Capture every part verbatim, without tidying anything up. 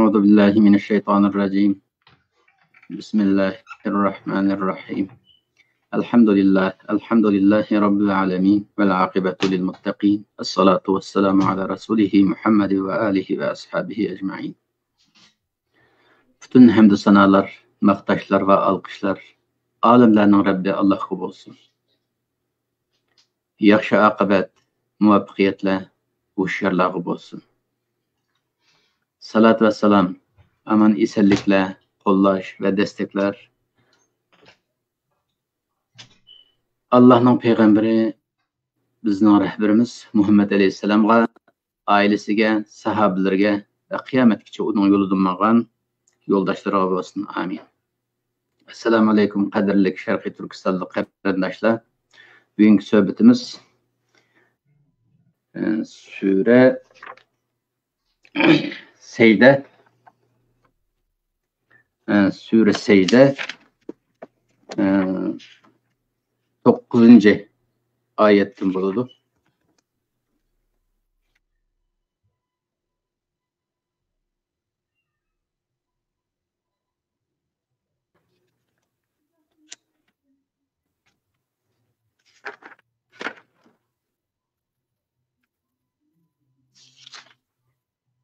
أعوذ بالله من الشيطان الرجيم. بسم الله الرحمن الرحيم. الحمد لله، الحمد لله رب العالمين، والعاقبة للمتقين، الصلاة والسلام على رسوله محمد وآله وأصحابه أجمعين. پۈتۈن ھەمدۇ سانالار، ماختاشلار ۋە ئالقىشلار ئالەملەرنىڭ رەببى ئاللاھقا بولسۇن. ياخشى ئاقىۋەت، مۇۋەپپەقىيەتلەر ھوشيارلارغا بولسۇن. سالات ۋەسسالام، ئامان ئېسەنلىكلەر، قوللاش ۋە دەستەكلەر ئاللاھنىڭ پەيغەمبىرى، بىزنىڭ رەھبىرىمىز مۇھەممەد ئەلەيھىسسالامغا، ئائىلىسىگە، ساھابىلىرىگە ۋە قىيامەتكىچە ئۇنىڭ يولىدا ماڭغان يولداشلىرىغا بولسۇن. ئامىن. ئەسسالامۇ ئەلەيكۇم، قەدىرلىك شەرقىي تۈركىستانلىق قېرىنداشلار. بۈگۈنكى سۆھبىتىمىز، ئە، سۈرە سەجدە، ئە، سۈرە سەجدە، ئە، توققۇزىنچى ئايەتتىن بولىدۇ.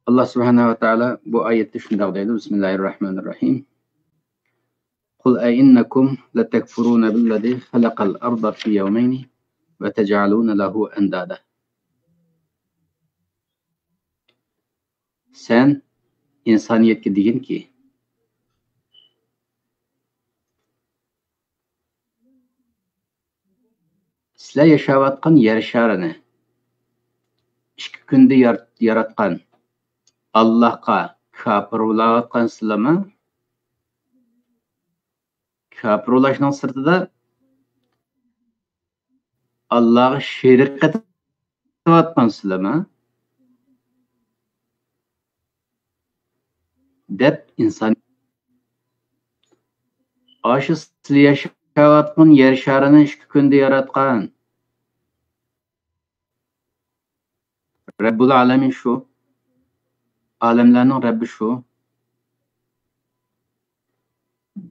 ئاللا سۇبھانەھۇ ۋە تائالا بۇ ئايەتتە شۇنداق دەيدۇ، بىسمىللاھىررەھمانىررەھىم. قل أئنكم لتكفرون بالذي خلق الأرض في يومين وتجعلون له أندادا. سەن ئىنسانىيەتكە دېگىنكى، سىلەر ياشاۋاتقان يەر شارىنى ئىككى كۈندە يار-، ياراتقان ئاللاھقا كاپىر بولاۋاتقانسىلەرمۇ؟ كاپىر بولۇشنىڭ سىرتىدا ئاللاھقا شېرىك قېتىۋاتقانسىلەرمۇ؟ دەپ ئىنسان، ئاشۇ سىلەر ياشاۋاتقان يەر شارىنى ئىككى كۈندە ياراتقان رەببۇل ئالەمىن شۇ. ئالەملەرنىڭ رەببى شۇ.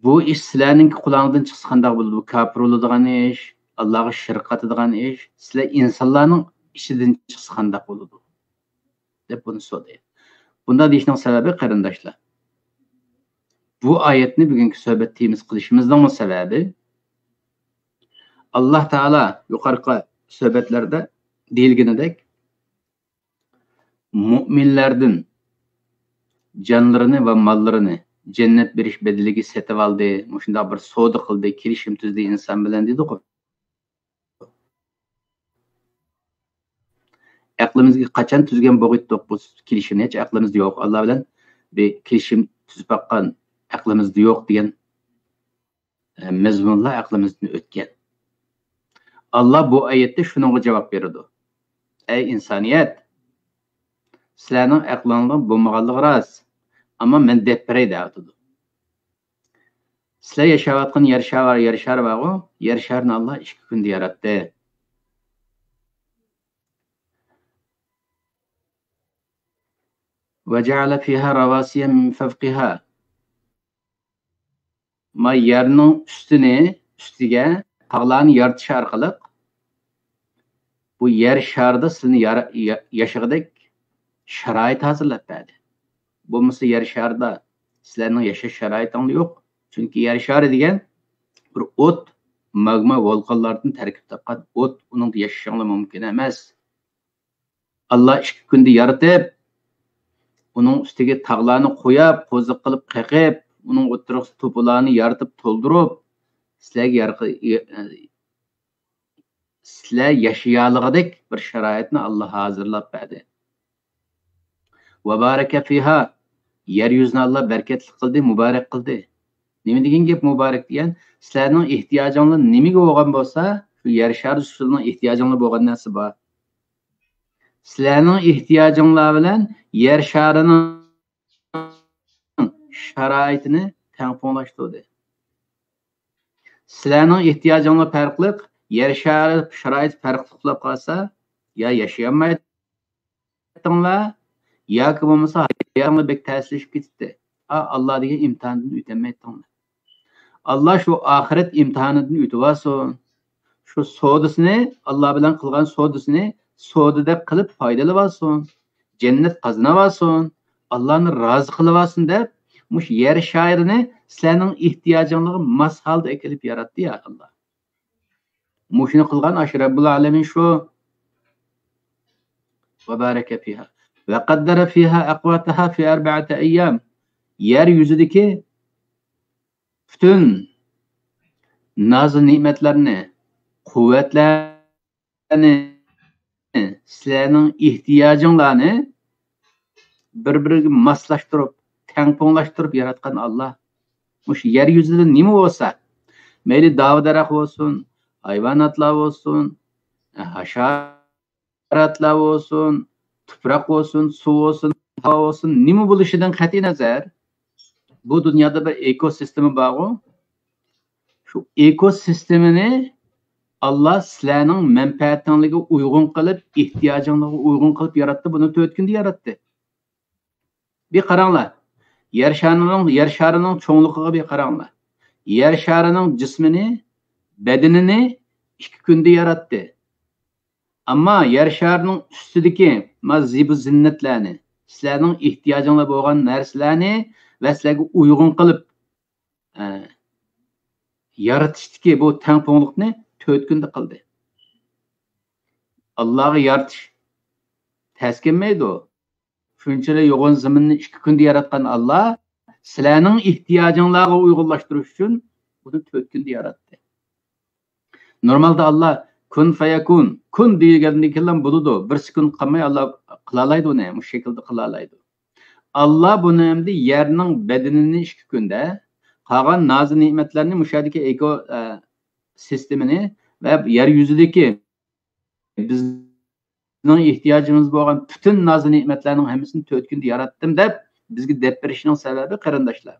بۇ ئىش سىلەرنىڭكى قۇلاقىڭدىن چىقسا قانداق بولىدۇ؟ بۇ كاپىر بولىدىغان ئىش، ئاللاغا شىرك قاتىدىغان ئىش، سىلەر ئىنسانلارنىڭ ئىچىدىن چىقسا قانداق بولىدۇ؟ دەپ بۇنى سورىدى. بۇنداق دېيىشنىڭ سەۋەبى، قېرىنداشلار، بۇ ئايەتنى بۈگۈنكى سۆھبەت تېمىسى قىلىشىمىزنىڭمۇ سەۋەبى، ئاللا تائالا يۇقىرىقى سۆھبەتلەردە دېيىلگىنىدەك، مۇئمىنلەردىن جانلىرىنى ۋە ماللىرىنى جەننەت بېرىش بەدىلىگە سېتىۋالدى، مۇشۇنداق بىر سودا قىلدى، كېلىشىم تۈزدى ئىنسان بىلەن دېدۇق. ئەقلىمىزگە قاچان تۈزگەن بولغىيتتۇق بۇ كېلىشىمنى؟ ھېچ ئەقلىمىزدە يوق. ئاللا بىلەن بىر كېلىشىم تۈزۈپ باققان ئەقلىمىزدە يوق دېگەن، ئە، مەزمۇنلار ئەقلىمىزدىن ئۆتكەن. ئاللا بۇ ئايەتتە شۇنىڭغا جاۋاب بېرىدۇ. ئەي ئىنسانىيەت! سىلەرنىڭ ئەقلىڭلار بولمىغانلىقى راست، ئەمما مەن دەپ بېرەي دەۋاتىدۇ. سىلەر ياشاۋاتقان يەر شارى، يەر شارى بارغۇ، يەر شارىنى ئاللا ئىككى كۈندە ياراتتى. وجعل فيها رواسي من فوقها. ما يەرنىڭ ئۈستىنى، ئۈستىگە تاغلارنى يارىتىش ئارقىلىق بۇ يەر شارىدا سىلىنى يارا-، يا-، ياشىغۇدەك شارائىت ھازىرلاپ بەردى. بولمىسا يەر شارىدا سىلەرنىڭ ياشاش شارائىتىڭلار يوق. چۈنكى يەر شارى دېگەن بىر ئوت، ماگما ۋولقانلاردىن تەركىب تاپقان ئوت، ئۇنىڭدا ياشىشىڭلار مۇمكىن ئەمەس. ئاللا ئىككى كۈندە يارىتىپ، ئۇنىڭ ئۈستىگە تاغلارنى قويۇپ، قوزۇق قىلىپ قېقىپ، ئۇنىڭ ئوتتۇرىسىغا توپىلارنى يارىتىپ تولدۇرۇپ، سىلەرگە يارقى-، سىلەر ياشىيالىغۇدەك بىر شارائىتنى ئاللا ھازىرلاپ بەردى. وبارك فيها، يەر يۈزىنى ئاللا بەرىكەتلىك قىلدى، مۇبارەك قىلدى. نېمە دېگەن گەپ مۇبارەك دېگەن؟ سىلەرنىڭ ئېھتىياجىڭلار نېمىگە بولغان بولسا، شۇ يەر شارىدا سىلەرنىڭ ئېھتىياجىڭلار بولغان نەرسە بار. سىلەرنىڭ ئېھتىياجىڭلار بىلەن يەر شارىنىڭ شارائىتىنى تەڭپۇڭلاشتۇردى. سىلەرنىڭ ئېھتىياجىڭلار پەرقلىق، يەر شارى شارائىتى پەرقلىق بولۇپ قالسا، يا ياشىيالمايتتىڭلار، ياكى بولمىسا ھاياتىڭلار بەك تەسلىشىپ كېتىپتى. ئا، ئاللا دېگەن ئىمتىھاندىن ئۆتەلمەيتتىڭلار. ئاللا شۇ ئاخىرەت ئىمتىھانىدىن ئۆتۈۋالسۇن. شۇ سودىسىنى، ئاللا بىلەن قىلغان سودىسىنى سودا دەپ قىلىپ پايدىلىۋالسۇن. جەننەت قازىنىۋالسۇن. ئاللانى رازى قىلىۋالسۇن دەپ، مۇشۇ يەر شارىنى سىلەرنىڭ ئېھتىياجىڭلارغا ماس ھالدا ئەكېلىپ ياراتتى، يا ئاللا. مۇشۇنى قىلغان ئاشۇ رەببۇل ئالەمىن شۇ. وبارك فيها وقدر فيها أقواتها في أربعة أيام. يەر يۈزىدىكى پۈتۈن نازۇ نېمەتلەرنى، قۇۋۋەتلەرنى، سىلەرنىڭ ئېھتىياجىڭلارنى بىر-بىرىگە ماسلاشتۇرۇپ، تەڭپۇڭلاشتۇرۇپ ياراتقان ئاللا. مۇشۇ يەر يۈزىدە نېمە بولسا، مەيلى داۋا-دەرەخ بولسۇن، ھايۋاناتلار بولسۇن، ھاشاراتلار بولسۇن، تۇپراق بولسۇن، سۇ بولسۇن، ھاۋا بولسۇن، نېمە بولۇشىدىن قەتئىينەزەر، بۇ دۇنيادا بىر ئېكوسىستېما بارغۇ. شۇ ئېكوسىستېمىنى ئاللا سىلەرنىڭ مەنپەئەتىڭلارگە ئۇيغۇن قىلىپ، ئېھتىياجىڭلارغا ئۇيغۇن قىلىپ ياراتتى، بۇنى تۆت كۈندە ياراتتى. بىر قاراڭلار. يەر شارىنىڭ، يەر شارىنىڭ چوڭلۇقىغا بىر قاراڭلار. يەر شارىنىڭ جىسمىنى، بەدىنىنى ئىككى كۈندە ياراتتى. ئەمما يەر شارىنىڭ ئۈستىدىكى ما زىبۇ زىننەتلەرنى، سىلەرنىڭ ئېھتىياجىڭلار بولغان نەرسىلەرنى ۋە سىلەرگە ئۇيغۇن قىلىپ، ئە، يارىتىشتىكى بۇ تەڭپۇڭلۇقنى تۆت كۈندە قىلدى. ئاللاغا يارىتىش تەس كەلمەيدۇ. شۇنچىلىك يوغان زېمىننى ئىككى كۈندە ياراتقان ئاللا سىلەرنىڭ ئېھتىياجىڭلارغا ئۇيغۇنلاشتۇرۇش ئۈچۈن بۇنى تۆت كۈندە ياراتتى. نورمالدا ئاللا كۇن فەيەكۇن، كۇن دېگەندىن كېيىنلا بولىدۇ. بىر سېكۇنت قالماي ئاللا قىلالايدۇ ئۇنى، مۇشۇ شەكىلدە قىلالايدۇ. ئاللا بۇنى ئەمدى يەرنىڭ بەدىنىنى ئىككى كۈندە، قالغان نازۇ نېمەتلەرنى مۇشۇ يەردىكى ئېكو، ئە، سىستېمىنى ۋە يەر يۈزىدىكى بىزنىڭ ئېھتىياجىمىز بولغان پۈتۈن نازۇ نېمەتلەرنىڭ ھەممىسىنى تۆت كۈندە ياراتتىم دەپ بىزگە دەپ بېرىشنىڭ سەۋەبى، قېرىنداشلار،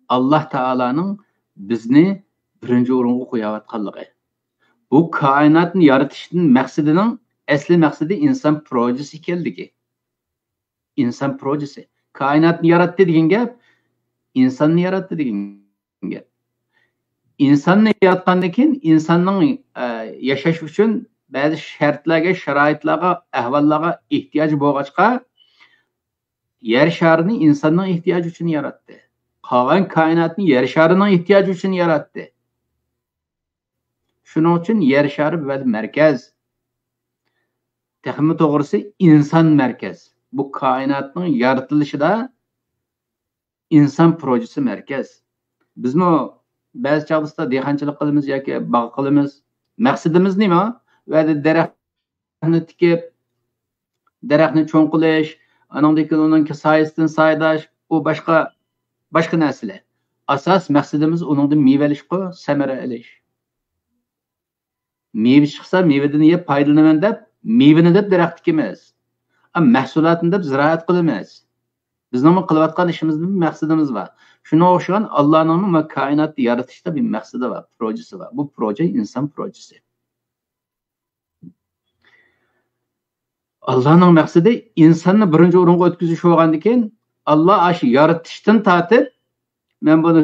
ئاللا تائالانىڭ بىزنى بىرىنچى ئورۇنغا قويۇۋاتقانلىقى. بۇ كائىناتنى يارىتىشتىن مەقسىتىنىڭ ئەسلى مەقسىتى ئىنسان پروژىسى ئىكەنلىكى. ئىنسان پروژىسى. كائىناتنى ياراتتى دېگەن گەپ، ئىنساننى ياراتتى دېگەن گەپ. ئىنساننى ياراتقاندىن كېيىن، ئىنساننىڭ، ئە، ياشاش ئۈچۈن بەزى شەرتلەرگە، شارائىتلارغا، ئەھۋاللارغا ئېھتىياجى بولغاچقا، يەر شارىنى ئىنساننىڭ ئېھتىياجى ئۈچۈن ياراتتى. قالغان كائىناتنى يەر شارىنىڭ ئېھتىياجى ئۈچۈن ياراتتى. شۇنىڭ ئۈچۈن يەر شارى بىر مەركەز. تېخىمۇ توغرىسى، ئىنسان مەركەز. بۇ كائىناتنىڭ يارىتىلىشىدا ئىنسان پروژىسى مەركەز. بىزمۇ بەزى چاغدا دېھقانچىلىق قىلىمىز ياكى باغ قىلىمىز. مەقسىتىمىز نېمە؟ ئۇ يەردە دەرەخنى تىكىپ، دەرەخنى چوڭ قىلىش، ئانىڭدىن كېيىن ئۇنىڭ سايىسىدىن سايىداش، ئۇ باشقا، باشقا نەرسىلەر. ئاساس مەقسىتىمىز ئۇنىڭدىن مېۋە ئېلىشقۇ، سەمەرە ئېلىش. مېۋە چىقسا، مېۋىدىن يەپ پايدىلىنىمەن دەپ، مېۋىنى دەپ دەرەخ تىكىمىز. ئا، مەھسۇلاتنى دەپ زىرائەت قىلىمىز. بىزنىڭمۇ قىلىۋاتقان ئىشىمىزدا بىر مەقسىتىمىز بار. شۇنىڭغا ئوخشىغان ئاللانىڭمۇ ما كائىناتنى يارىتىشتا بىر مەقسىتى بار، پروژىسى بار. بۇ پروژە ئىنسان پروژىسى. ئاللانىڭ مەقسىتى ئىنساننى بىرىنچى ئورۇنغا ئۆتكۈزۈش بولغاندىكىن، ئاللا ئاشۇ يارىتىشتىن تارتىپ، مەن بۇنى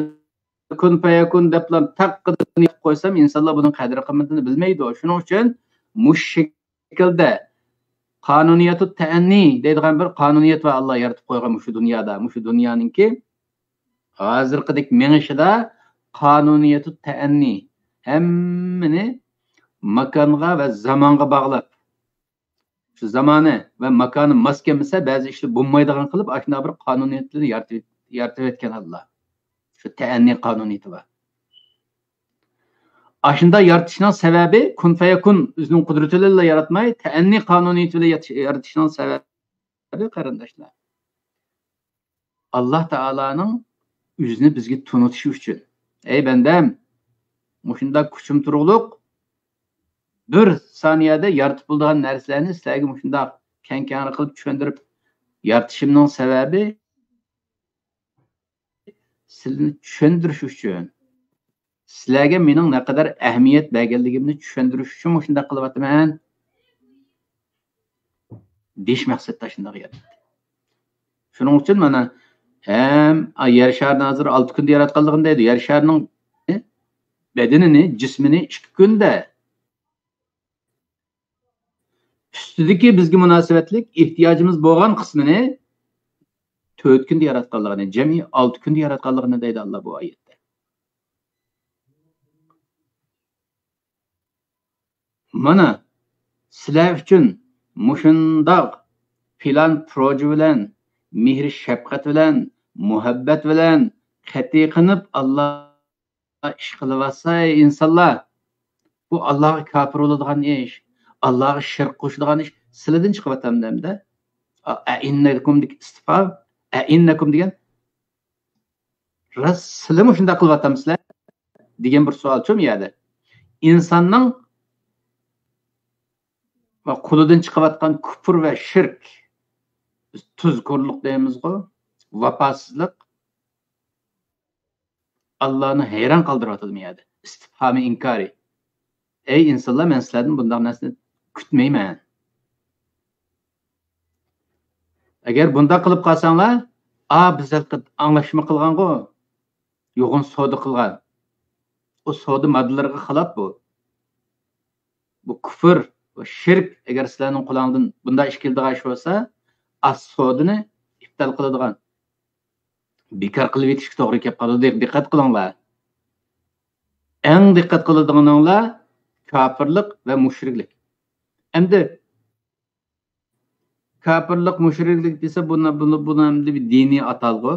كۇن پەيەكۇن دەپلا تاققىدىن يېپىپ قويسام، ئىنسانلار بۇنىڭ قەدىر قىممىتىنى بىلمەيدۇ. شۇنىڭ ئۈچۈن مۇشۇ شەكىلدە قانۇنىيەتۇ تەئەننى دەيدىغان بىر قانۇنىيەت بار، ئاللا يارىتىپ قويغان مۇشۇ دۇنيادا، مۇشۇ دۇنيانىڭكى ھازىرقىدەك مېڭىشىدا قانۇنىيەتۇ تەئەننى، ھەممىنى ماكانغا ۋە زامانغا باغلاپ، شۇ زامانى ۋە ماكانى ماس كەلمىسە، بەزى ئىشلار بولمايدىغان قىلىپ، ئاشۇنداق بىر قانۇنىيەتلەرنى يارىتىپ، يارىتىۋەتكەن ئاللا. شۇ تەئەننى قانۇنىيىتى بار. ئاشۇنداق يارىتىشنىڭ سەۋەبى كۇن فەيەكۇن ئۆزىنىڭ قۇدرىتى بىلەنلا ياراتماي، تەئەننى قانۇنىيىتى بىلەن يات-، يارىتىشنىڭ سەۋەبى، قېرىنداشلار، ئاللا تائالانىڭ ئۆزىنى بىزگە تونۇتۇشى ئۈچۈن. ئەي بەندەم، مۇشۇنداق كۈچۈم تۇرۇقلۇق بىر سانىيەدە يارىتىپ بولىدىغان نەرسىلەرنى سىلەرگە مۇشۇنداق كەڭ-كەڭرى قىلىپ چۈشەندۈرۈپ يارىتىشىمنىڭ سەۋەبى، سىلىنى چۈشەندۈرۈش ئۈچۈن، سىلەرگە مېنىڭ نەقەدەر ئەھمىيەت بەرگەنلىكىمنى چۈشەندۈرۈش ئۈچۈن مۇشۇنداق قىلىۋاتىمەن. دېيىش مەقسەتتە شۇنداق ياراتتى. شۇنىڭ ئۈچۈن مانا ھەم يەر شارىنى ھازىر ئالتە كۈندە ياراتقانلىقىنى دەيدۇ. يەر شارىنىڭ بەدىنىنى، جىسمىنى ئىككى كۈندە، ئۈستىدىكى بىزگە مۇناسىۋەتلىك ئېھتىياجىمىز بولغان قىسمىنى تۆت كۈندە ياراتقانلىقىنى، جەمئىي ئالتە كۈندە ياراتقانلىقىنى دەيدۇ ئاللا بۇ ئايەتتە. مانا، سىلەر ئۈچۈن مۇشۇنداق پىلان پروژە بىلەن، مېھرى شەپقەت بىلەن، مۇھەببەت بىلەن قەتئىي قىلىپ ئاللا ئىش قىلىۋاتسا، ئەي ئىنسانلار، بۇ ئاللاغا كاپىر بولىدىغان ئىش، ئاللاغا شىرك قوشىدىغان ئىش سىلىدىن چىقىۋاتامدۇ ئەمدى؟ ئەئىننەكۇم دېگەن ئىستىفھام، ئەئىننەكۇم دېگەن راست سىلىمۇ شۇنداق قىلىۋاتامسىلەر؟ دېگەن بىر سوئالچۇ بۇ يەردە. ئىنساننىڭ قولىدىن چىقىۋاتقان كۇپۇر ۋە شىرك، بىز تۇزكورلۇق دەيمىزغۇ، ۋاپاسىزلىق ئاللانى ھەيران قالدۇرۇۋاتىدۇ بۇ يەردە. ئىستىپھامى ئىنكارى. ئەي ئىنسانلار، مەن سىلەردىن بۇنداق نەرسىنى كۈتمەيمەن. ئەگەر بۇنداق قىلىپ قالساڭلار، ئا، بىز ھېلىقى ئاڭلاشما قىلغانغۇ، يوغان سودا قىلغان. ئۇ سودا ماددىلىرىغا خىلاپ بۇ. بۇ كۇفر، بۇ شىرك، ئەگەر سىلەرنىڭ قولۇڭدىن بۇنداق ئىش كېلىدىغان ئىش بولسا، ئا، سودىنى ئىپتال قىلىدىغان، بىكار قىلىۋېتىشكە توغرا كېلىپ قالىدۇ. دىققەت قىلىڭلار. ئەڭ دىققەت قىلىدىغىنىڭلار كاپىرلىق ۋە مۇشرىكلىق. ئەمدى كاپىرلىق، مۇشرىكلىق دېسە، بۇنى، بۇنى، بۇنى ئەمدى بىر دىنىي ئاتالغۇ.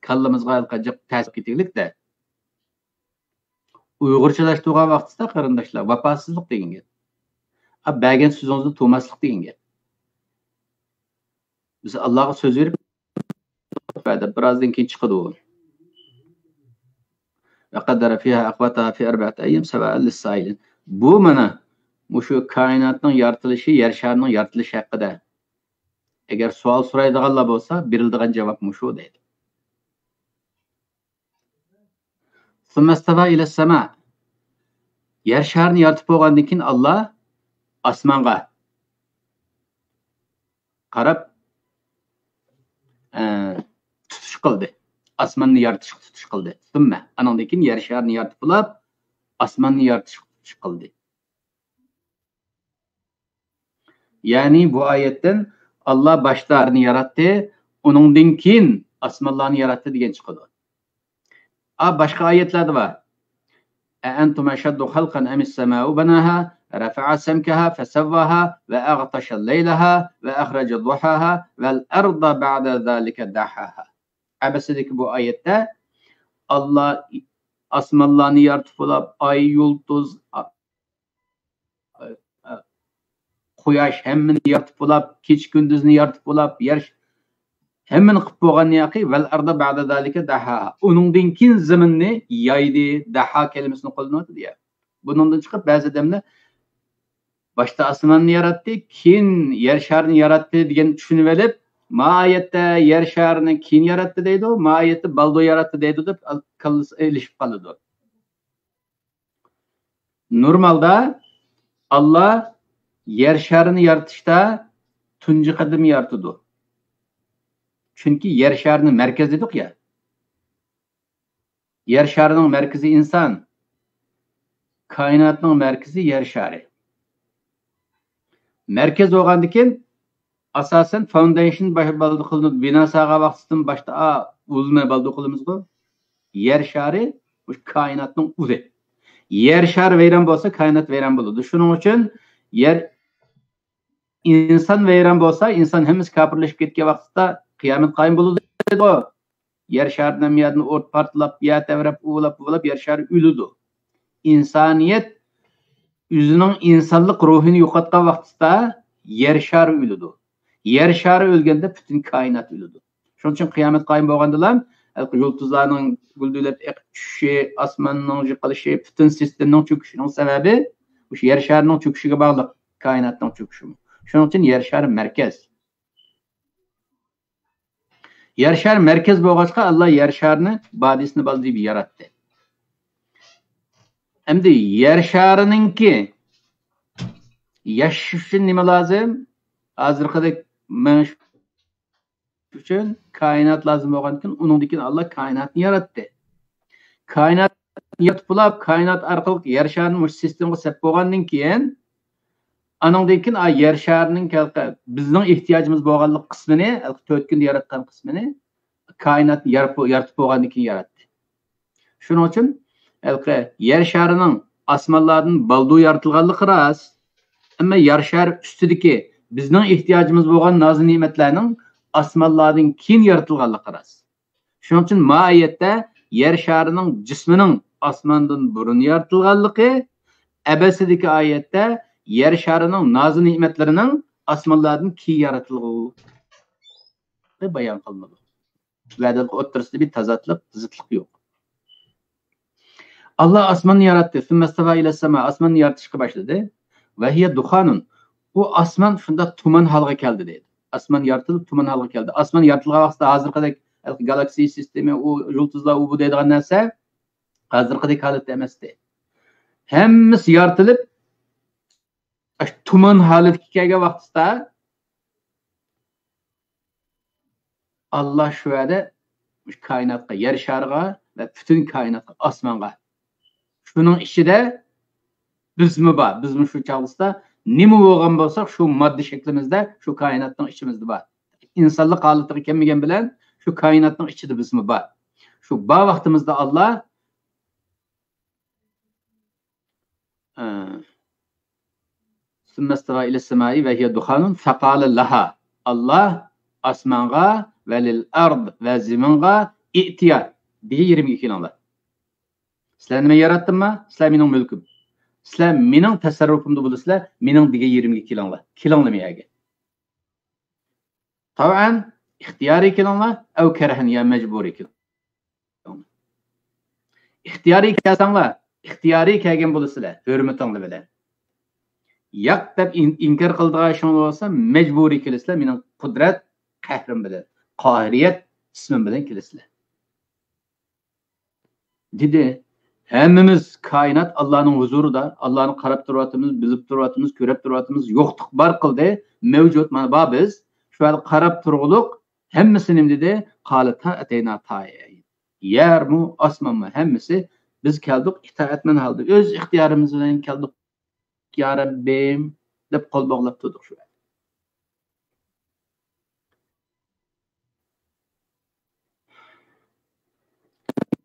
كاللىمىزغا ھېلىقى جىق تەسىر كېتىگلىك-دە. ئۇيغۇرچىلاشتۇرغان ۋاقتىدا، قېرىنداشلار، ۋاپاسىزلىق دېگەن گەپ. ئا، بەرگەن سۆزىڭىزنى تۇتماسلىق دېگەن گەپ. بىز ئاللاغا سۆز بېرىپ، بىرازدىن كېيىن چىقىدۇ. وقدر فيها أقواتها في أربعة أيام سواء للسائلين. بۇ مانا مۇشۇ كائىناتنىڭ يارىتىلىشى، يەر شارىنىڭ يارىتىلىشى ھەققىدە ئەگەر سوئال سورايدىغانلار بولسا، بېرىلىدىغان جاۋاب مۇشۇ دەيدۇ. ثم استوى إلى السماء. يەر شارىنى يارىتىپ بولغاندىن كېيىن ئاللا ئاسمانغا قاراپ، ئە، تۇتۇش قىلدى. ئاسماننى يارىتىشقا تۇتۇش قىلدى. ثم، ئانىڭدىن كېيىن يەر شارىنى يارىتىپ بولاپ، ئاسماننى يارىتىشقا تۇتۇش قىلدى. يەنى بۇ ئايەتتىن ئاللا باشتا يەرنى ياراتتى، ئۇنىڭدىن كېيىن ئاسمانلارنى ياراتتى دېگەن چىقىدۇ. ئا، باشقا ئايەتلەردە بار. أأنتم أشد خلقا أم السماء بناها رفع سمكها فسواها وأغطش ليلها وأخرج ضحاها والأرض بعد ذلك دحاها. ئەمەسىدىكى بۇ ئايەتتە ئاللا ئاسمانلارنى يارىتىپ بولاپ، ئاي، يۇلتۇز، قۇياش، ھەممىنى يارىتىپ بولاپ، كېچە كۈندۈزنى يارىتىپ بولاپ، يەر، ھەممىنى قىلىپ بولغاندىن كېيىن، والأرض بعد ذلك دحاها. ئۇنىڭدىن كېيىن زېمىننى يايدى، دەھا كەلىمىسىنى قوللىنىۋاتىدۇ يا. بۇنىڭدىن چىقىپ، بەزى ئادەملەر باشتا ئاسماننى ياراتتى، كېيىن يەر شارىنى ياراتتى دېگەن چۈشىنىۋېلىپ، ما ئايەتتە يەر شارىنى كېيىن ياراتتى دەيدۇ، ما ئايەتتە بالدۇر ياراتتى دەيدۇ دەپ كاللىسى ئېلىشىپ قالىدۇ. نورمالدا ئاللا يەر شارىنى يارىتىشتا تۇنجى قەدەم يارىتىدۇ. چۈنكى يەر شارىنى مەركەز دېدۇق يا. يەر شارىنىڭ مەركىزى ئىنسان، كائىناتنىڭ مەركىزى يەر شارى. مەركەز بولغاندىكىن، ئاساسەن، فاوندېيشن باش-، بالدۇر قىلىنىدۇ. بىنا سالغان ۋاقتىدىن باشتا، ئا، ئۇلنى بالدۇر قىلىمىزغۇ. يەر شارى، مۇشۇ كائىناتنىڭ ئۇلى. يەر شارى ۋەيران بولسا، كائىنات ۋەيران بولىدۇ. شۇنىڭ ئۈچۈن يەر، ئىنسان ۋەيران بولسا، ئىنسان ھەممىسى كاپىرلىشىپ كەتكەن ۋاقىتتا قىيامەت قايىم بولىدۇ. يەر شارىدىن ھەممە يەردىن ئوت پارتلاپ، يەر تەۋرەپ، ئۇۋىلاپ، ئۇۋىلاپ، يەر شارى ئۆلىدۇ. ئىنسانىيەت ئۆزىنىڭ ئىنسانلىق روھىنى يوقاتقان ۋاقتىدا يەر شارى ئۆلىدۇ. يەر شارى ئۆلگەندە پۈتۈن كائىنات ئۆلىدۇ. شۇنىڭ ئۈچۈن قىيامەت قايىم بولغاندىلا، ھېلىقى يۇلتۇزلارنىڭ گۈلدۈلەپ ئېقىپ چۈشۈشى، ئاسماننىڭ يىقىلىشى، پۈتۈن سىستېمىنىڭ چۆكۈشىنىڭ سەۋەبى مۇشۇ يەر شارىنىڭ چۆكۈشىگە باغلىق، كائىناتنىڭ چۆكۈشىمۇ. شۇنىڭ ئۈچۈن يەر شارى مەركەز. يەر شارى مەركەز بولغاچقا، ئاللا يەر شارىنى بادىسىنى بالدۇر ياراتتى. ئەمدى يەر شارىنىڭكى ياشىشى ئۈچۈن نېمە لازىم؟ ھازىرقىدەك مېڭىش ئۈچۈن كائىنات لازىم بولغاندىكىن، ئۇنىڭدىن كېيىن ئاللا كائىناتنى ياراتتى. كائىنات يارىتىپ بولاپ، كائىنات ئارقىلىق يەر شارىنى مۇشۇ سىستېمىغا سەپ بولغاندىن كېيىن، ئانىڭدىن كېيىن، ئا، يەر شارىنىڭ كەلقە-، بىزنىڭ ئېھتىياجىمىز بولغانلىق قىسمىنى، تۆت كۈندە ياراتقان قىسمىنى، كائىناتنى يارىپ، يارىتىپ بولغاندىن كېيىن ياراتتى. شۇنىڭ ئۈچۈن ھېلىقى يەر شارىنىڭ ئاسمانلاردىن بالدۇر يارىتىلغانلىقى راست. ئەمما يەر شارى ئۈستىدىكى بىزنىڭ ئېھتىياجىمىز بولغان نازۇ نېمەتلەرنىڭ ئاسمانلاردىن كېيىن يارىتىلغانلىقى راست. شۇنىڭ ئۈچۈن ما ئايەتتە يەر شارىنىڭ جىسمىنىڭ ئاسماندىن بۇرۇن يارىتىلغانلىقى، ئەبەسىدىكى ئايەتتە يەر شارىنىڭ نازۇ نېمەتلىرىنىڭ ئاسمانلاردىن كېيىن يارىتىلغانلىقى بايان قىلىنىدۇ. شۇلارنىڭ ئوتتۇرىسىدا بىر تازاتلىق، زىتلىق يوق. ئاللا ئاسماننى ياراتتى. ثم استوى إلى السماء. ئاسماننى يارىتىشقا باشلىدى. وهي دخان. ئۇ ئاسمان شۇنداق تۇمان ھالغا كەلدى دەيدۇ. ئاسمان يارىتىلىپ تۇمان ھالغا كەلدى. ئاسمان يارىتىلغان ۋاقىتتا ھازىرقىدەك گالاكسىيە سىستېمى، ئۇ يۇلتۇزلار، ئۇ بۇ دەيدىغان نەرسە ھازىرقىدەك ھالەتتە ئەمەستى. ھەممىسى يارىتىلىپ، تۇمان ھالەتكە كەلگەن ۋاقتىدا ئاللا شۇ يەردە كائىناتقا، يەر شارىغا ۋە پۈتۈن كائىناتقا، ئاسمانغا، شۇنىڭ ئىچىدە بىزمۇ بار. بىزمۇ شۇ چاغدا نېمە بولغان بولساق، شۇ ماددا شەكلىمىزدە شۇ كائىناتنىڭ ئىچىمىزدە بار. ئىنسانلىق ھالىتىگە كەلمىگەن بىلەن شۇ كائىناتنىڭ ئىچىدە بىزمۇ بار. شۇ بار ۋاقتىمىزدا ئاللا ثم استوى إلى السماء وهي دخان فقال لها. ئاللا ئاسمانغا ۋە للأرض ۋە زېمىنغا ائتيا دېگەن يېرىمگە كېلىڭلار. سىلەرنى مەن ياراتتىمما؟ سىلەر مېنىڭ مۈلكۈم. سىلەر مېنىڭ تەسەررۇپۇمدا بولىسىلەر، مېنىڭ دېگەن يېرىمگە كېلىڭلار. كېلىڭلار مېيەگە. تەۋئەن، ئىختىيارىي كېلىڭلار، ئەۋ كەرھەن، يا مەجبۇرىي كېلىڭلار. ئىختىيارىي كەلسەڭلار، ئىختىيارىي كەلگەن بولىسىلەر، ھۆرمىتىڭلار بىلەن. ياق دەپ ئىن-، ئىنكار قىلىدىغان ئىشىڭلار بولسا، مەجبۇرىي كېلىسىلەر، مېنىڭ قۇدرەت قەھرىم بىلەن، قاھىرىيەت ئىسمىم بىلەن كېلىسىلەر. دېدى. ھەممىمىز كائىنات ئاللانىڭ ھۇزۇرىدا، ئاللانى قاراپ تۇرۇۋاتىمىز، بىلىپ تۇرۇۋاتىمىز، كۆرۈپ تۇرۇۋاتىمىز، يوقلۇق بار قىلدى، مەۋجۇت، مانا بار بىز. شۇ ھالدا قاراپ تۇرغۇلۇق، ھەممىسى نېمە دېدى؟ قالتا ئەتەينا تائىئىن. يەرمۇ، ئاسمانمۇ، ھەممىسى بىز كەلدۇق ئىتائەتمەن ھالدا، ئۆز ئىختىيارىمىز بىلەن كەلدۇق، يا رەببىم، دەپ قول باغلاپ تۇردۇق شۇ يەردە.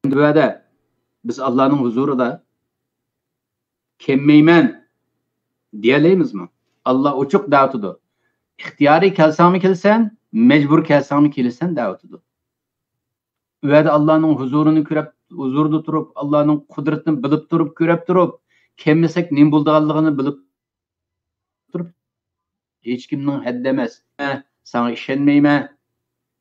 ئەمدى بۇ يەردە بىز ئاللانىڭ ھۇزۇرىدا كەلمەيمەن دېيەلەيمىزمۇ؟ ئاللا ئوچۇق دەۋاتىدۇ. ئىختىيارىي كەلسەڭمۇ كېلىسەن، مەجبۇر كەلسەڭمۇ كېلىسەن دەۋاتىدۇ. ئۇ يەردە ئاللانىڭ ھۇزۇرىنى كۆرۈپ، ھۇزۇرىدا تۇرۇپ، ئاللانىڭ قۇدرىتىنى بىلىپ تۇرۇپ، كۆرۈپ تۇرۇپ، كەلمىسەك نېمە بولىدىغانلىقىنى بىلىپ تۇرۇپ، ھېچكىمنىڭ ھەددى ئەمەس. مەن ساڭا ئىشەنمەيمەن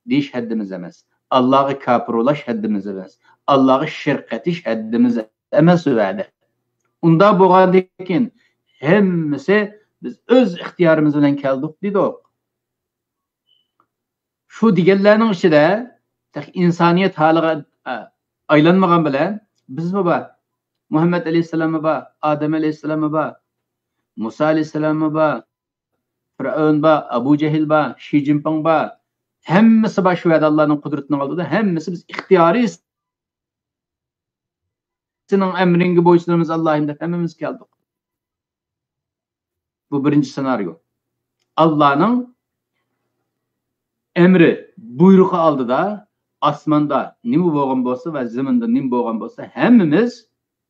دېيىش ھەددىمىز ئەمەس. ئاللاغا كاپىر بولاش ھەددىمىز ئەمەس. ئاللاغا شىرك قېتىش ھەددىمىز ئەمەس ئۇ يەردە. ئۇنداق بولغاندىكىن ھەممىسى بىز ئۆز ئىختىيارىمىز بىلەن كەلدۇق دېدۇق. شۇ دېگەنلەرنىڭ ئىچىدە تېخى ئىنسانىيەت ھالىغا، ئە، ئايلانمىغان بىلەن بىزمۇ بار. مۇھەممەد ئەلەيھىسسالاممۇ بار، ئادەم ئەلەيھىسسالاممۇ بار، مۇسا ئەلەيھىسسالاممۇ بار، پىرئەۋن بار، ئەبۇ جەھىل بار، شى جىنپىڭ بار. ھەممىسى بار شۇ يەردە ئاللانىڭ قۇدرىتىنىڭ ئالدىدا. ھەممىسى بىز ئىختىيارىي سېنىڭ ئەمرىڭگە بويسۇنىمىز، ئاللاھىم، دەپ ھەممىمىز كەلدۇق. بۇ بىرىنچى سېنارىيو. ئاللانىڭ ئەمرى، بۇيرۇقى ئالدىدا ئاسماندا نېمە بولغان بولسا ۋە زېمىندا نېمە بولغان بولسا، ھەممىمىز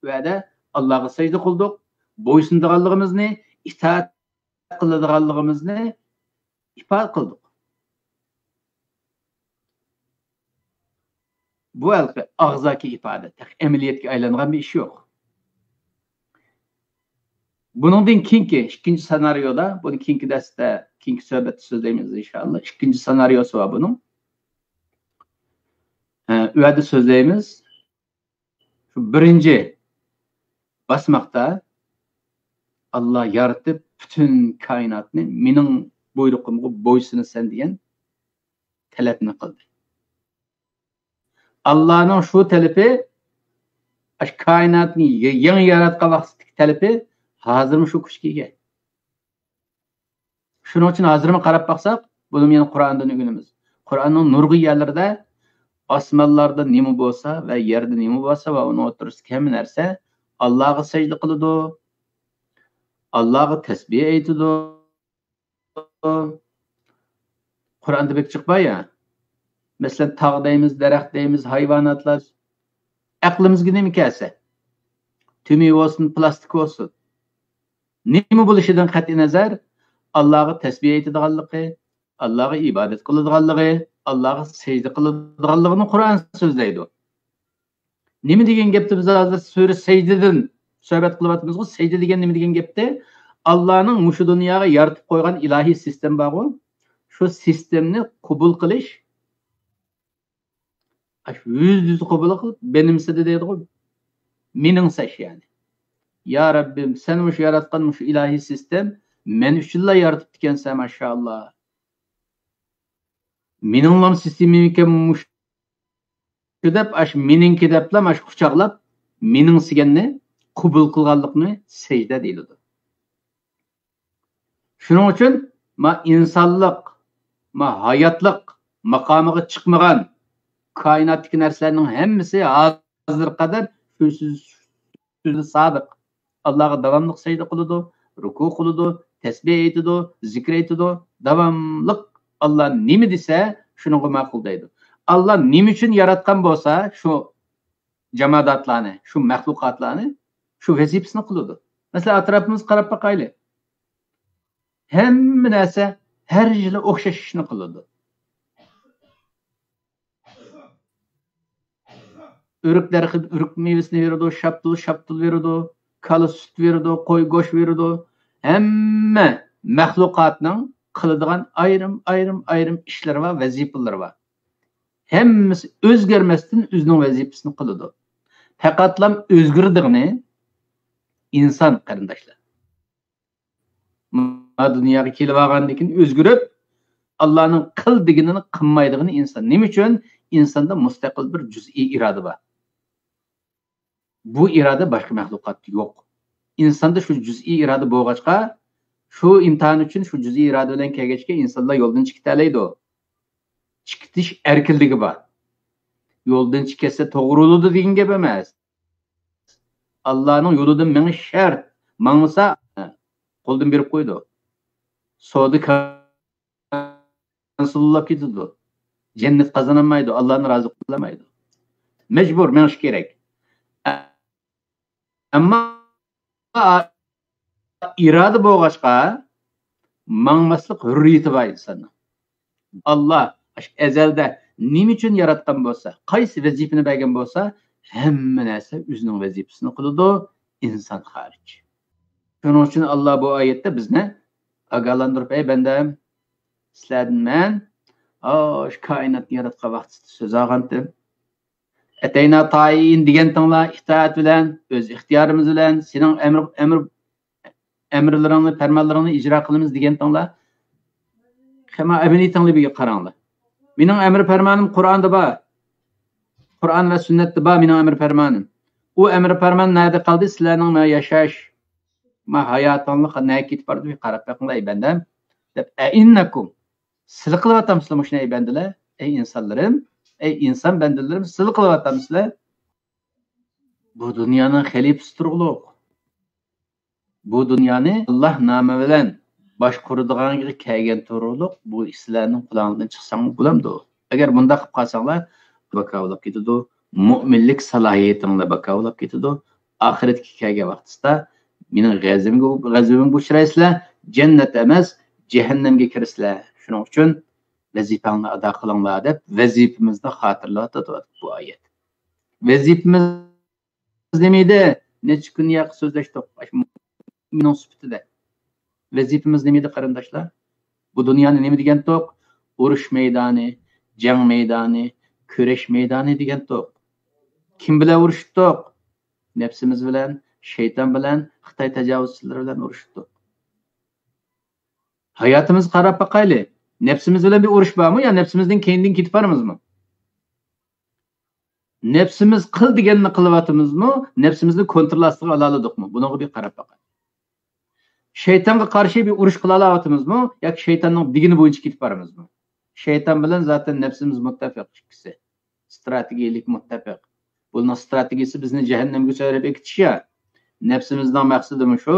ئۇ يەردە ئاللاغا سەجدە قىلدۇق، بويسۇنىدىغانلىقىمىزنى، ئىتائەت قىلىدىغانلىقىمىزنى ئىپادە قىلدۇق. بۇ ھېلىقى ئاغزاكى ئىپادە، تېخى ئەمەلىيەتكە ئايلانغان بىر ئىش يوق. بۇنىڭدىن كېيىنكى، ئىككىنچى سېنارىيودا، بۇنى كېيىنكى دەرستە، كېيىنكى سۆھبەتتە سۆزلەيمىز، ئىنشائاللا. ئىككىنچى سېنارىيوسى بار بۇنىڭ. ھە، ئۇ يەردە سۆزلەيمىز. شۇ بىرىنچى باسماقتا ئاللا يارىتىپ پۈتۈن كائىناتنى مېنىڭ بۇيرۇقۇمغا بويسۇنىسەن دېگەن تەلەپنى قىلدى. ئاللانىڭ شۇ تەلىپى، ئاشۇ كائىناتنى يېڭى ياراتقان ۋاقتىدىكى تەلىپى ھازىرمۇ شۇ كۈچكە ئىگە. شۇنىڭ ئۈچۈن ھازىرمۇ قاراپ باقساق، بۇنىمۇ يەنە قۇرئاندىن ئۆگىنىمىز. قۇرئاننىڭ نۇرغۇن يەرلىرىدە ئاسمانلاردا نېمە بولسا ۋە يەردە نېمە بولسا ۋە ئۇنىڭ ئوتتۇرىسىدىكى ھەممە نەرسە ئاللاغا سەجدە قىلىدۇ، ئاللاغا تەسبىھ ئېيتىدۇ. قۇرئاندا بەك جىق بار يا. مەسىلەن، تاغ دەيمىز، دەرەخ دەيمىز، ھايۋاناتلار. ئەقلىمىزگە نېمە كەلسە، تۈمى بولسۇن، پىلاستىك بولسۇن، نېمە بولۇشىدىن قەتئىينەزەر، ئاللاغا تەسبىھ ئېيتىدىغانلىقى، ئاللاغا ئىبادەت قىلىدىغانلىقى، ئاللاغا سەجدە قىلىدىغانلىقىنى قۇرئان سۆزلەيدۇ. نېمە دېگەن گەپتە بىز ھازىر سۈرە سەجدىدىن سۆھبەت قىلىۋاتىمىزغۇ؟ سەجدە دېگەن نېمە دېگەن گەپتە؟ ئاللانىڭ مۇشۇ دۇنياغا يارىتىپ قويغان ئىلاھىي سىستېما بارغۇ، شۇ سىستېمىنى قوبۇل قىلىش. ئاشۇ يۈزدە يۈز قوبۇل قىلىپ، بىنىمسىدە دەيدىغۇ، مېنىڭسەش يەنى. يا رەببىم، سەن مۇشۇ ياراتقان مۇشۇ ئىلاھىي سىستېم مەن ئۈچۈنلا يارىتىپتىكەنسەن، ماشائاللا. مېنىڭلام سىستېمىمىكەن مۇشۇ دەپ، ئاشۇ مېنىڭكى دەپلا، ئاشۇ قۇچاقلاپ، مېنىڭسىگەننى قوبۇل قىلغانلىقنى سەجدە دېيىلىدۇ. شۇنىڭ ئۈچۈن ما ئىنسانلىق، ما ھاياتلىق ماقامىغا چىقمىغان كائىناتتىكى نەرسىلەرنىڭ ھەممىسى ھازىرغا قەدەر شۇ سۆز، سۆزى سادىق. ئاللاغا داۋاملىق سەجدە قىلىدۇ، رۇكۇ قىلىدۇ، تەسبىھ ئېيتىدۇ، زىكىر ئېيتىدۇ. داۋاملىق ئاللا نېمە دېسە، شۇنىڭغا ماقۇل دەيدۇ. ئاللا نېمە ئۈچۈن ياراتقان بولسا شۇ جاماداتلارنى، شۇ مەخلۇقاتلارنى، شۇ ۋەزىپىسىنى قىلىدۇ. مەسىلەن، ئەتراپىمىزغا قاراپ باقايلى. ھەممە نەرسە ھەر يىلى ئوخشاش ئىشنى قىلىدۇ. ئۆرۈك دەرىخى ئۆرۈك مېۋىسىنى بېرىدۇ، شاپتۇل، شاپتۇل بېرىدۇ، كالا سۈت بېرىدۇ، قوي گۆش بېرىدۇ. ھەممە مەخلۇقاتنىڭ قىلىدىغان ئايرىم، ئايرىم، ئايرىم ئىشلىرى بار، ۋەزىپىلىرى بار. ھەممىسى ئۆزگەرمەستىن ئۆزىنىڭ ۋەزىپىسىنى قىلىدۇ. پەقەتلا ئۆزگىرىدىغىنى ئىنسان، قېرىنداشلار. ما دۇنياغا كېلىۋالغاندىن كېيىن ئۆزگىرىپ، ئاللانىڭ قىل دېگىنىنى قىلمايدىغىنى ئىنسان. نېمە ئۈچۈن؟ ئىنساندا مۇستەقىل بىر جۈزئىي ئىرادە بار. بۇ ئىرادە باشقا مەخلۇقاتتا يوق. ئىنساندا شۇ جۈزئىي ئىرادە بولغاچقا، شۇ ئىمتىھان ئۈچۈن شۇ جۈزئىي ئىرادە بىلەن كەلگەچكە، ئىنسانلار يولدىن چىقىپ كېتەلەيدۇ. چىقىتىش ئەركىنلىكى بار. يولدىن چىقىپ كەتسە توغرا بولىدۇ دېگەن گەپ ئەمەس. ئاللانىڭ يولىدا مېڭىش شەرت. ماڭمىسا، قولدىن بېرىپ قويىدۇ. سودا كانسېللاپ كېتىدۇ. جەننەت قازانالمايدۇ، ئاللانى رازى قىلالمايدۇ. مەجبۇر مېڭىش كېرەك. ئەمما ئىرادە بولغاچقا، ماڭماسلىق ھۆررىيىتى بار ئىنساننىڭ. ئاللا ئاشۇ ئەزەلدە نېمە ئۈچۈن ياراتقان بولسا، قايسى ۋەزىپىنى بەرگەن بولسا، ھەممە نەرسە ئۆزىنىڭ ۋەزىپىسىنى قىلىدۇ، ئىنسان خارىج. شۇنىڭ ئۈچۈن ئاللا بۇ ئايەتتە بىزنى ئاگاھلاندۇرۇپ، ئەي بەندەم، سىلەردىن مەن، ئاشۇ كائىناتنى ياراتقان ۋاقتىدا سۆز ئالغانتىم. ئەتەينا تائىئىن دېگەنتىڭلار، ئىتائەت بىلەن، ئۆز ئىختىيارىمىز بىلەن سېنىڭ ئەمر، ئەمر، ئەمىرلىرىڭنى، پەرمانلىرىڭنى ئىجرا قىلىمىز دېگەنتىڭلار. قېنى ئەمەلىيىتىڭلار بىرگە قاراڭلار. مېنىڭ ئەمر پەرمانىم قۇرئاندا بار. قۇرئان ۋە سۈننەتتە بار مېنىڭ ئەمر پەرمانىم. ئۇ ئەمر پەرمان نەدە قالدى؟ سىلەرنىڭ ما ياشاش، ما ھاياتىڭلار نەگە كېتىپ باردى؟ بىر قاراپ بېقىڭلار، ئەي بەندەم، دەپ. ئەئىننەكۇم، سىلە قىلىۋاتامسىلەر مۇشۇنى، ئەي بەندىلەر، ئەي ئىنسانلىرىم، ئەي ئىنسان بەندىلىرىم، سىلە قىلىۋاتامسىلەر؟ بۇ دۇنيانىڭ خەلىپىسى تۇرغۇلۇق. بۇ دۇنيانى ئاللا نامى بىلەن باشقۇرىدىغانغا كەلگەن تۇرۇقلۇق، بۇ سىلەرنىڭ قولۇڭلاردىن چىقساڭلار بولامدۇ؟ ئەگەر مۇنداق قىلىپ قالساڭلار، باكا بولاپ كېتىدۇ، مۆمىنلىك سالاھىيىتىڭلار باكا بولاپ كېتىدۇ. ئاخىرەتكە كەلگەن ۋاقتىسىدا مېنىڭ غەزىپىمگە، غەزىپىمگە ئۇچرايسىلەر، جەننەت ئەمەس، جەھەننەمگە كىرىسىلەر. شۇنىڭ ئۈچۈن ۋەزىپەڭلارنى ئادا قىلىڭلار، دەپ ۋەزىپىمىزنى خاتىرىلەۋاتىدۇ بۇ ئايەت. ۋەزىپىمىز نېمە ئىدى؟ نەچچە كۈن ياقى سۆزلەشتۇق مۇئمىننىڭ سۈپىتىدە. ۋەزىپىمىز نېمە ئىدى، قېرىنداشلار؟ بۇ دۇنيانى نېمە دېگەنتۇق؟ ئۇرۇش مەيدانى، جەڭ مەيدانى، كۈرەش مەيدانى دېگەنتۇق. كىم بىلەن ئۇرۇشتۇق؟ نەپسىمىز بىلەن، شەيتان بىلەن، خىتاي تاجاۋۇزچىلىرى بىلەن ئۇرۇشتۇق. ھاياتىمىزغا قاراپ باقايلى. نەپسىمىز بىلەن بىر ئۇرۇش بارمۇ يا نەپسىمىزدىن كەينىدىن كېتىپ بارىمىزمۇ؟ نەپسىمىز قىل دېگەننى قىلىۋاتىمىزمۇ؟ نەپسىمىزنى كونترول ئاستىغا ئالالىدۇقمۇ؟ بۇنىڭغا بىر قاراپ باقايلى. شەيتانغا قارشى بىر ئۇرۇش قىلالاۋاتىمىزمۇ ياكى شەيتاننىڭ دېگىنى بويىچە كېتىپ بارىمىزمۇ؟ شەيتان بىلەن زاتەن نەپسىمىز مۇتتەپىق ئىككىسى. ئىستراتېگىيەلىك مۇتتەپىق. بۇنىڭ ئىستراتېگىيىسى بىزنى جەھەننەمگە سۆرەپ ئېكىتىش يا. نەپسىمىزنىڭ مەقسىتىمۇ شۇ،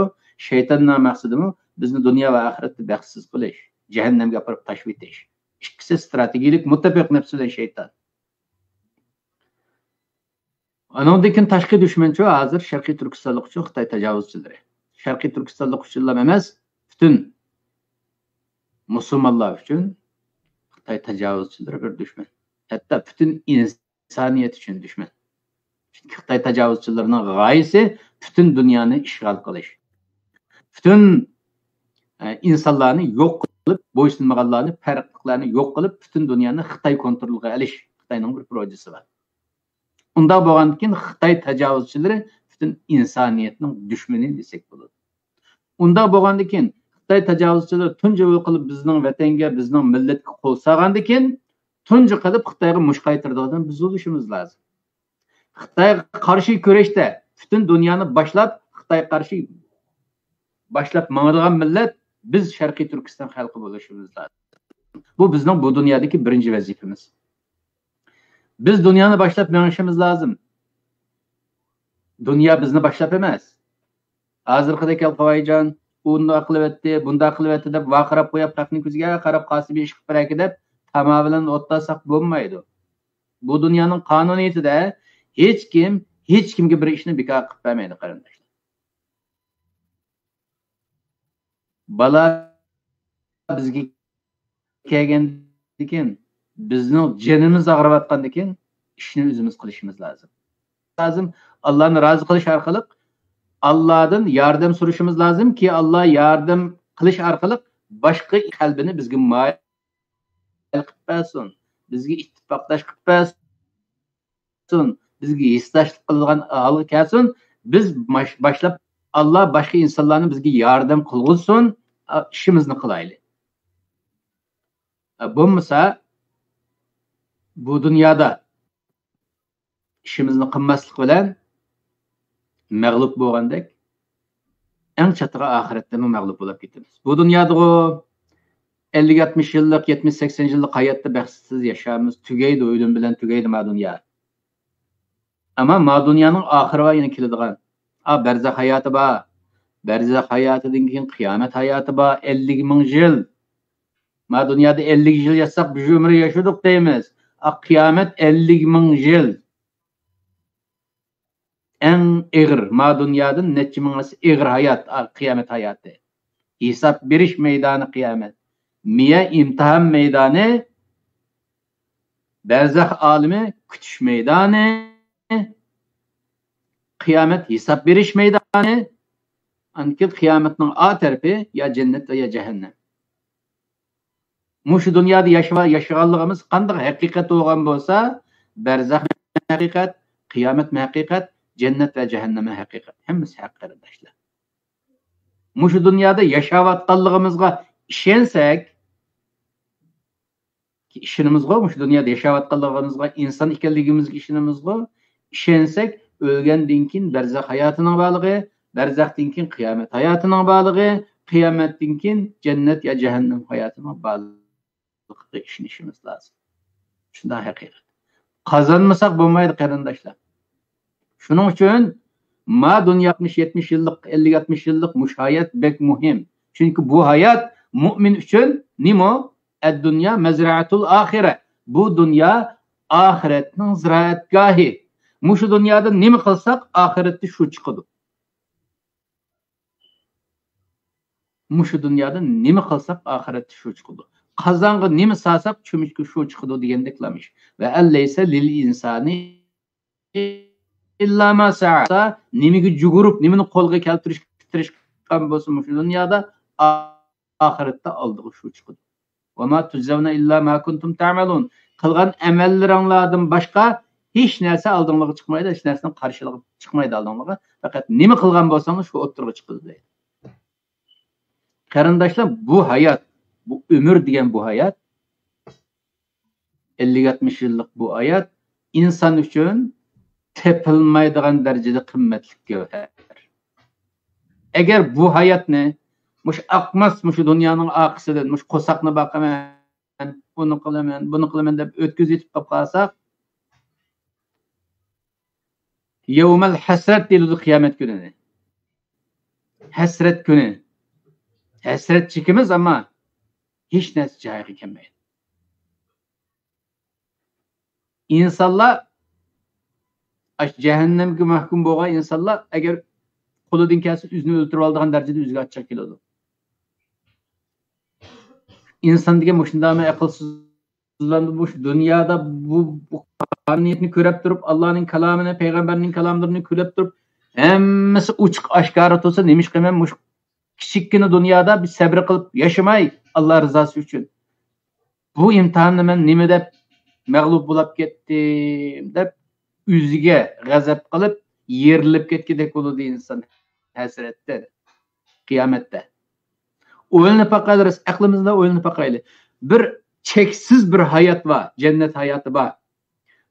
شەيتاننىڭ مەقسىتىمۇ بىزنى دۇنيا ۋە ئاخىرەتتە بەختسىز قىلىش، جەھەننەمگە ئاپىرىپ تاشلىۋېتىش. ئىككىسى ئىستراتېگىيەلىك مۇتتەپىق نەپس بىلەن شەيتان. ئانىڭدىن كېيىن تاشقى دۈشمەنچۇ ھازىر شەرقىي تۈركىستانلىق ئۈچۈن خىتاي تاجاۋۇزچىلىرى. شەرقىي تۈركىستانلىق ئۈچۈنلا ئەمەس، پۈتۈن مۇسۇلمانلار ئۈچۈن خىتاي تاجاۋۇزچىلىرى بىر دۈشمەن. ھەتتا پۈتۈن ئىنسانىيەت ئۈچۈن دۈشمەن. چۈنكى خىتاي تاجاۋۇزچىلىرىنىڭ غايىسى پۈتۈن دۇنيانى ئىشغال قىلىش. پۈتۈن، ئە، ئىنسانلارنى يوق قىلىپ، بويسۇنمىغانلارنى، پەرقلىقلارنى يوق قىلىپ، پۈتۈن دۇنيانى خىتاي كونترولىغا ئېلىش خىتاينىڭ بىر پروژىسى بار. ئۇنداق بولغاندىكىن خىتاي تاجاۋۇزچىلىرى پۈتۈن ئىنسانىيەتنىڭ دۈشمىنى دېسەك بولىدۇ. ئۇنداق بولغاندىكىن خىتاي تاجاۋۇزچىلىرى تۇنجى يول قىلىپ بىزنىڭ ۋەتەنگە، بىزنىڭ مىللەتكە قول سالغاندىكىن تۇنجى قىلىپ خىتايغا مۇش قايتۇرىدىغان بىز بولۇشىمىز لازىم. خىتايغا قارشى كۈرەشتە پۈتۈن دۇنيانى باشلاپ، خىتايغا قارشى باشلاپ ماڭىدىغان مىللەت بىز شەرقىي تۈركىستان خەلقى بولۇشىمىز لازىم. بۇ بىزنىڭ بۇ دۇنيادىكى بىرىنچى ۋەزىپىمىز. بىز دۇنيانى باشلاپ مېڭىشىمىز لازىم. دۇنيا بىزنى باشلاپ ئەمەس. ھازىرقىدەك ئەلقاۋايجان ئۇنداق قىلىۋەتتى، بۇنداق قىلىۋەتتى دەپ ۋارقىراپ قويۇپ، خەقنىڭ كۆزىگە قاراپ، قاسىمى ئىش قىلىپ بېرەركى دەپ تاماۋىلىنىپ ئولتۇرساق بولمايدۇ. بۇ دۇنيانىڭ قانۇنىيىتىدە ھېچ كىم ھېچ كىمگە بىر ئىشنى بىكار قىلىپ بەرمەيدۇ، قېرىنداشلار. بالا بىزگە كەلگەندىكىن، بىزنىڭ جېنىمىز ئاغرىۋاتقاندىكىن، ئىشنى ئۆزىمىز قىلىشىمىز لازىم. لازىم. ئاللانى رازى قىلىش ئارقىلىق، ئاللادىن ياردەم سورىشىمىز لازىمكى، ئاللا ياردەم قىلىش ئارقىلىق باشقا قەلبىنى بىزگە مايىل قىلىپ بەرسۇن، بىزگە ئىتتىپاقداش قىلىپ بەرسۇن، بىزگە ھېسداشلىق قىلىدىغان ھالغا كەلسۇن. بىز باش-، باشلاپ، ئاللا باشقا ئىنسانلارنى بىزگە ياردەم قىلغۇزسۇن، ئا، ئىشىمىزنى قىلايلى. ئا، بولمىسا، بۇ دۇنيادا ئىشىمىزنى قىلماسلىق بىلەن مەغلۇپ بولغاندەك، ئەڭ چاتىقى ئاخىرەتتىمۇ مەغلۇپ بولاپ كېتىمىز. بۇ دۇنيادىغۇ ئەللىك، ئاتمىش يىللىق، يەتمىش، سەكسەن يىللىق ھاياتتا بەختسىز ياشايمىز، تۈگەيدۇ، ئۆلۈم بىلەن تۈگەيدۇ ما دۇنيا. ئەمما ما دۇنيانىڭ ئاخىرى بار، يەنە كېلىدىغان. ئا، بەرزەخ ھاياتى بار. بەرزەخ ھاياتىدىن كېيىن قىيامەت ھاياتى بار، ئەللىك مىڭ يىل. ما دۇنيادا ئەللىك يىل ياشىساق، بىر ئۆمۈر ياشىدۇق دەيمىز. ئا، قىيامەت ئەللىك مىڭ يىل. ئەڭ ئېغىر، ما دۇنيادىن نەچچە مىڭ ھەسسە ئېغىر ھايات، ئا، قىيامەت ھاياتى. ھېساب بېرىش مەيدانى قىيامەت. مىيە ئىمتىھان مەيدانى، بەرزەخ ئالىمى كۈتۈش مەيدانى، قىيامەت ھېساب بېرىش مەيدانى، ئاندىن كېيىن قىيامەتنىڭ ئا تەرىپى يا جەننەت يا جەھەننەم. مۇشۇ دۇنيادا ياشىۋا-، ياشىغانلىقىمىز قانداق ھەقىقەت بولغان بولسا، بەرزەخمۇ ھەقىقەت، قىيامەتمۇ ھەقىقەت، جەننەت ۋە جەھەننەممۇ ھەقىقەت. ھەممىسى ھەق، قېرىنداشلار. مۇشۇ دۇنيادا ياشاۋاتقانلىقىمىزغا ئىشەنسەك، ئىشىنىمىزغۇ، مۇشۇ دۇنيادا ياشاۋاتقانلىقىمىزغا، ئىنسان ئىكەنلىكىمىزگە ئىشىنىمىزغۇ، ئىشەنسەك، ئۆلگەندىن كېيىن بەرزەخ ھاياتىنىڭ بارلىقى، بەرزەختىن كېيىن قىيامەت ھاياتىنىڭ بارلىقى، قىيامەتتىن كېيىن جەننەت يا جەھەننەم ھاياتىنىڭ بارلىقىغا ئىشىنىشىمىز لازىم. شۇنداق ھەقىقەت. قازانمىساق بولمايدۇ، قېرىنداشلار. شۇنىڭ ئۈچۈن ما دۇنيا ئاتمىش، يەتمىش يىللىق، ئەللىك، ئاتمىش يىللىق مۇشۇ ھايات بەك مۇھىم. چۈنكى بۇ ھايات مۇئمىن ئۈچۈن نېمە؟ ئەددۇنيا مەزرەئەتۇل ئاخىرە. بۇ دۇنيا ئاخىرەتنىڭ زىرائەتگاھى. مۇشۇ دۇنيادا نېمە قىلساق، ئاخىرەتتە شۇ چىقىدۇ. مۇشۇ دۇنيادا نېمە قىلساق، ئاخىرەتتە شۇ چىقىدۇ. قازانغا نېمە سالساق، چۆمۈچكە شۇ چىقىدۇ دېگەندەكلا ئىش. ۋە ئەن لەيسە لىل ئىنسانى ئىللا ما سەئە. نېمىگە جۈگۈرۈپ، نېمىنى قولغا كەلتۈرۈشكە تىرىشقان بولسا مۇشۇ دۇنيادا، ئا-، ئاخىرەتتە ئالدىغا شۇ چىقىدۇ. ۋە ما تۇجزەۋنە ئىللا ما كۇنتۇم تەئمەلۇن. قىلغان ئەمەللىرىڭلاردىن باشقا ھېچ نەرسە ئالدىڭلارغا چىقمايدۇ، ھېچ نەرسىنىڭ قارشىلىقى چىقمايدۇ ئالدىڭلارغا. پەقەت نېمە قىلغان بولساڭلار شۇ ئوتتۇرىغا چىقىدۇ دەيدۇ. قېرىنداشلار، بۇ ھايات، بۇ ئۆمۈر دېگەن بۇ ھايات، ئەللىك ئاتمىش يىللىق بۇ ھايات ئىنسان ئۈچۈن تېپىلمايدىغان دەرىجىدە قىممەتلىك گەۋھەر. ئەگەر بۇ ھاياتنى مۇشۇ ئاقماس، مۇشۇ دۇنيانىڭ ئارقىسىدىن، مۇشۇ قورساقنى باقىمەن، ئۇنى قىلىمەن، بۇنى قىلىمەن دەپ ئۆتكۈزۈۋېتىپ قالىپ قالساق، يەۋمەل ھەسرەت دېيىلىدۇ قىيامەت كۈنىنى. ھەسرەت كۈنى. ھەسرەت چېكىمىز، ئەمما ھېچ نەرسە جايىغا كەلمەيدۇ. ئىنسانلار، ئاشۇ جەھەننەمگە مەھكۇم بولغان ئىنسانلار، ئەگەر قولىدىن كەلسە ئۆزىنى ئۆلتۈرۈۋالىدىغان دەرىجىدە ئۆزىگە ئاچچىق كېلىدۇ. ئىنسان دېگەن مۇشۇنداقمۇ ئەقىلسىزلاندى؟ مۇشۇ دۇنيادا بۇ، بۇ قانۇنىيەتنى كۆرۈپ تۇرۇپ، ئاللانىڭ كالامىنى، پەيغەمبەرنىڭ كالاملىرىنى كۆرۈپ تۇرۇپ، ھەممىسى ئوچۇق ئاشكارا تۇرسا، نېمىشقا مەن مۇشۇ كىچىككىنە دۇنيادا بىر سەبرى قىلىپ ياشىماي، ئاللا رىزاسى ئۈچۈن؟ بۇ ئىمتىھاندا مەن نېمە دەپ مەغلۇپ بولاپ كەتتىم دەپ، ئۆزىگە غەزەپ قىلىپ، يېرىلىپ كەتكۈدەك بولىدۇ ئىنسان ھەسرەتتىن، قىيامەتتە. ئويلىنىپ باقايلى، ئەقلىمىزنى ئويلىنىپ باقايلى. بىر چەكسىز بىر ھايات بار، جەننەت ھاياتى بار.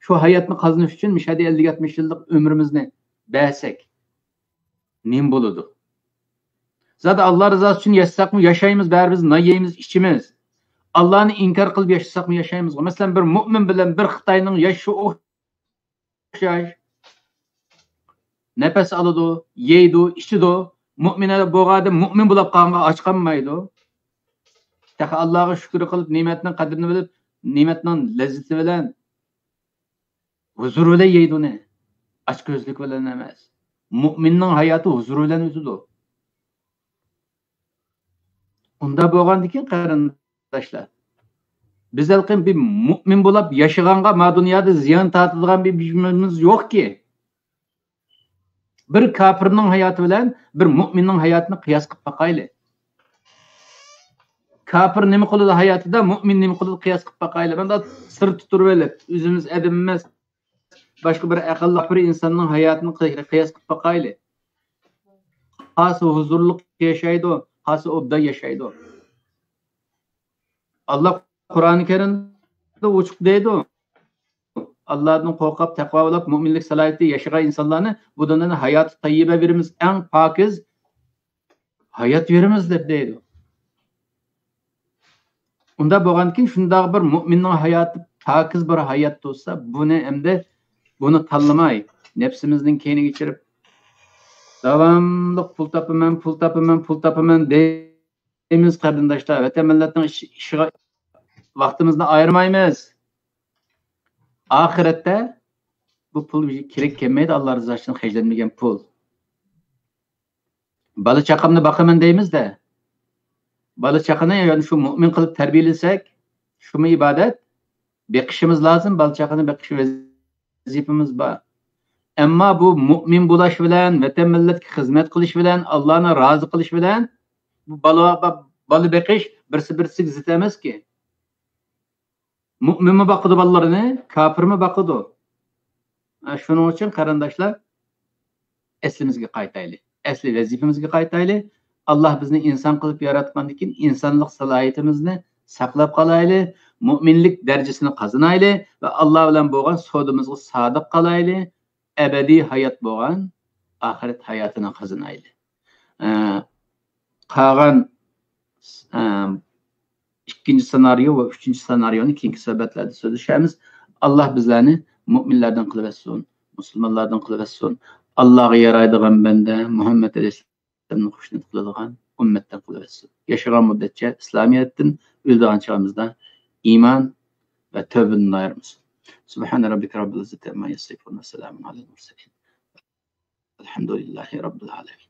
شۇ ھاياتنى قازىنىش ئۈچۈن مۇشەدە ئەللىك يەتمىش يىللىق ئۆمرىمىزنى بەرسەك، نېمە بولىدۇ؟ زادى ئاللا رىزاسى ئۈچۈن ياشىساقمۇ ياشايمىز، بەرىبىر نان يەيمىز، ئىچىمىز. ئاللانى ئىنكار قىلىپ ياشىساقمۇ ياشايمىزغۇ؟ مەسىلەن، بىر مۇئمىن بىلەن بىر خىتاينىڭ ياشىشى ئوخشاش. نەپەس ئالىدۇ، يەيدۇ، ئىچىدۇ. مۇئمىن بولغاندا مۇئمىن بولاپ قالغانغا ئاچ قالمايدۇ. تېخى ئاللاغا شۈكۈر قىلىپ، نېمەتنىڭ قەدرىنى بىلىپ، نېمەتنىڭ لەززىتى بىلەن ھۇزۇر بىلەن يەيدۇ ئۇنى. ئاچكۆزلۈك بىلەن ئەمەس. مۇئمىننىڭ ھاياتى ھۇزۇر بىلەن ئۆتىدۇ. ئۇنداق بولغاندىكىن، قېرىنداشلار، بىز ھېلىقى بىر مۇئمىن بولاپ ياشىغانغا ما دۇنيادا زىيان تارتىدىغان بىر بىرىمىز يوقكى. بىر كاپىرنىڭ ھاياتى بىلەن بىر مۇئمىننىڭ ھاياتىنى قىياس قىلىپ باقايلى. كاپىر نېمە قىلىدۇ ھاياتىدا، مۇئمىن نېمە قىلىدۇ، قىياس قىلىپ باقايلى. مۇنداق سىر تۇتۇپ ئېلىپ، ئۆزىمىز ئادەم ئەمەس، باشقا بىر ئەقىللىق بىر ئىنساننىڭ ھاياتىنى قىي-، قىياس قىلىپ باقايلى. قايسى ھۇزۇرلۇق ياشايدۇ، قايسى ئوبدان ياشايدۇ. ئاللا قۇرئانى كەرىمدە ئوچۇق دەيدۇ، ئاللادىن قورقۇپ، تەقۋا بولاپ، مۇئمىنلىك سالاھىيىتى ياشىغان ئىنسانلارنى بۇ دۇنيادا ھاياتى تەييىبە بېرىمىز، ئەڭ پاكىز ھايات بېرىمىز دەپ دەيدۇ. ئۇنداق بولغاندىكىن، شۇنداق بىر مۇئمىننىڭ ھاياتى پاكىز بىر ھايات بولسا، بۇنى ئەمدى، بۇنى تاللىماي، نەپسىمىزنىڭ كەينىگە چىرىپ، داۋاملىق پۇل تاپىمەن، پۇل تاپىمەن، پۇل تاپىمەن دەيمىز، قېرىنداشلار. ۋەتەن مىللەتنىڭ ئىش-، ئىشىغا ۋاقتىمىزنى ئايرىمايمىز. ئاخىرەتتە بۇ پۇل كېرەك كەلمەيدۇ، ئاللا رىزاسى ئۈچۈن خەجلەنمىگەن پۇل. بالا چاقامنى باقىمەن دەيمىز-دە. بالا چاقىنى يەنى شۇ مۇئمىن قىلىپ تەربىيەلىسەك، شۇمۇ ئىبادەت. بېقىشىمىز لازىم، بالا چاقىنى بېقىش ۋەزىپىمىز بار. ئەمما بۇ مۇئمىن بولاش بىلەن، ۋەتەن مىللەتكە خىزمەت قىلىش بىلەن، ئاللانى رازى قىلىش بىلەن بۇ بالا، بالا بېقىش بىرسى بىرسىگە زىت ئەمەسكى. مۇئمىنمۇ باقىدۇ بالىلىرىنى، كاپىرمۇ باقىدۇ. ھە، شۇنىڭ ئۈچۈن قېرىنداشلار، ئەسلىمىزگە قايتايلى. ئەسلى ۋەزىپىمىزگە قايتايلى. ئاللا بىزنى ئىنسان قىلىپ ياراتقاندىكىن، ئىنسانلىق سالاھىيىتىمىزنى ساقلاپ قالايلى، مۇئمىنلىك دەرىجىسىنى قازىنايلى ۋە ئاللا بىلەن بولغان سودىمىزغا سادىق قالايلى. ئەبەدىي ھايات بولغان ئاخىرەت ھاياتىنى قازىنايلى. ئە، قالغان، ئە، ئىككىنچى سېنارىيو ۋە ئۈچىنچى سېنارىيونى كېيىنكى سۆھبەتلەردە سۆزلىشەرمىز. ئاللا بىزلەرنى مۇئمىنلاردىن قىلىۋەتسۇن، مۇسۇلمانلاردىن قىلىۋەتسۇن. ئاللاغا يارايدىغان بەندە، مۇھەممەد ئەلەيھىسسالامنى خۇشنۇد قىلىدىغان ئۈممەتتىن قىلىۋەتسۇن. ياشىغان مۇددەتچە ئىسلامىيەتتىن، ئۆلىدىغان چېغىمىزدا ئىمان ۋە تەۋبىدىن ئايرىمىسۇن. سبحان ربك رب العزة عما يصفون، وسلام على المرسلين، والحمد لله رب العالمين.